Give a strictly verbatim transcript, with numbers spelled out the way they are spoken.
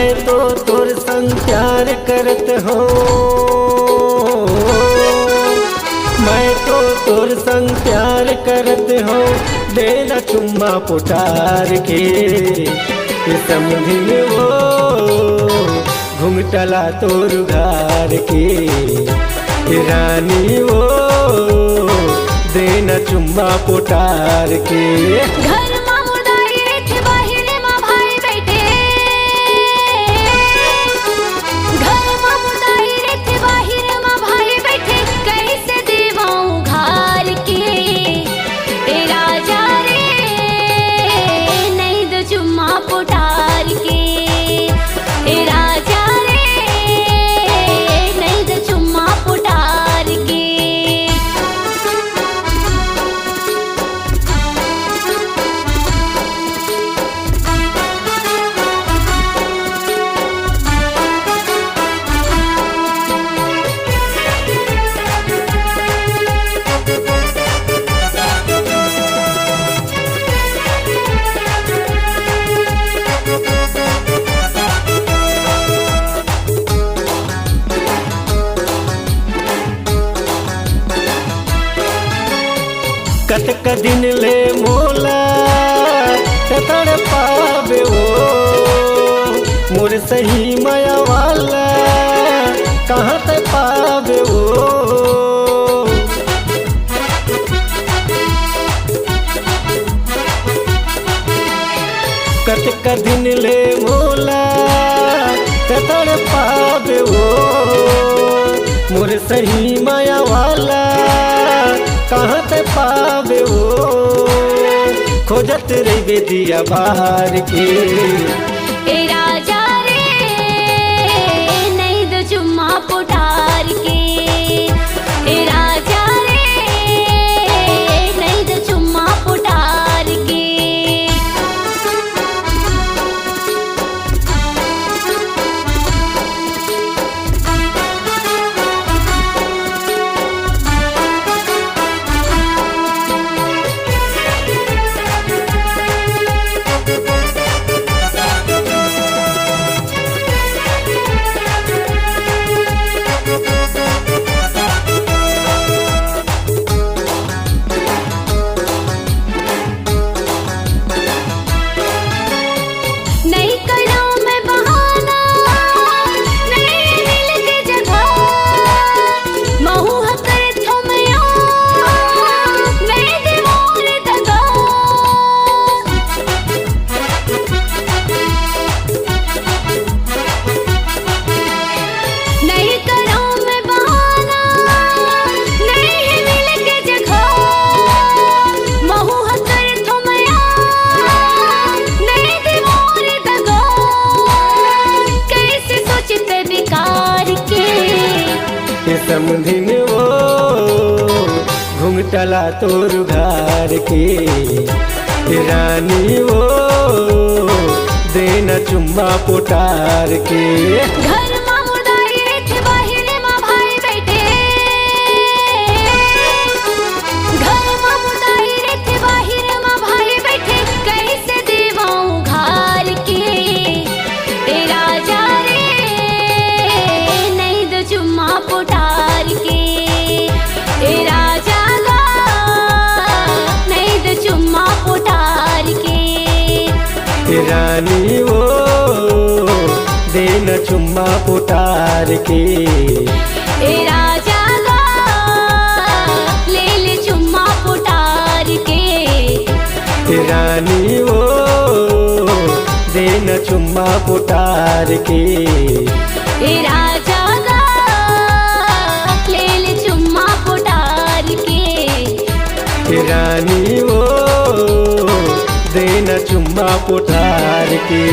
मैं तो तोर संग प्यार करत हौं, मैं तो तोर संग प्यार करत हौं, दे ना चुम्मा पुटार के। ए समधिन वो, घुंघटा ला तोर उघार के, ए रानी वो, दे ना चुम्मा पुटार के। घर मा मोर दाई रहिथे, बाहिर मा भाई बइठे। घर मा मोर दाई रहिथे, बाहिर मा भाई बइठे। कइसे देवंव उघार के, ए राजा रे, नइ दे चुम्मा पुटार के। ए राजा रे, नइ दे चुम्मा पुटार के। कतका दिन ले मोला तड़पाबे ओ, मोर सही मया वाला, कहाँ तैं पाबे ओ। कतका दिन ले मोला तड़पाबे ओ, मोर सही मया वाला, कहाँ तैं पाबे ओ। खोजत रहिबे दिया बार के। ए राजा रे, नइ दे चुम्मा पुटार के। ए राजा रे, नइ दे चुम्मा पुटार के। नइ करंव मैं बहाना, नइ मिल के जगह, महूँ ह करथौं मया, नइ दे मोर दगा। नइ करंव मैं बहाना, नइ हे मिल के जगह, महूँ ह करथौं मया, नइ दे मोर दगा। कइसे सोचत बेकार के। ए समधिन वो, घुंघटा ला तोर उघार के, ए रानी वो, दे ना चुम्मा पुटार के। घर मा मोर दाई रहिथे, बाहिर मा भाई बइठे। घर मा मोर दाई रहिथे, बाहिर मा भाई बइठे। कइसे देवंव उघार के, ए राजा रे, नइ दे चुम्मा पुटार के। ए राजा गा, नइ दे चुम्मा पुटार के। ए रानी वो, दे ना चुम्मा पुटार के। ए राजा गा, ले ले चुम्मा पुटार के। ए रानी वो, दे ना चुम्मा पुटार के। ए राजा गा, ले ले चुम्मा पुटार के। ए रानी वो, दे ना चुम्मा पुटार के।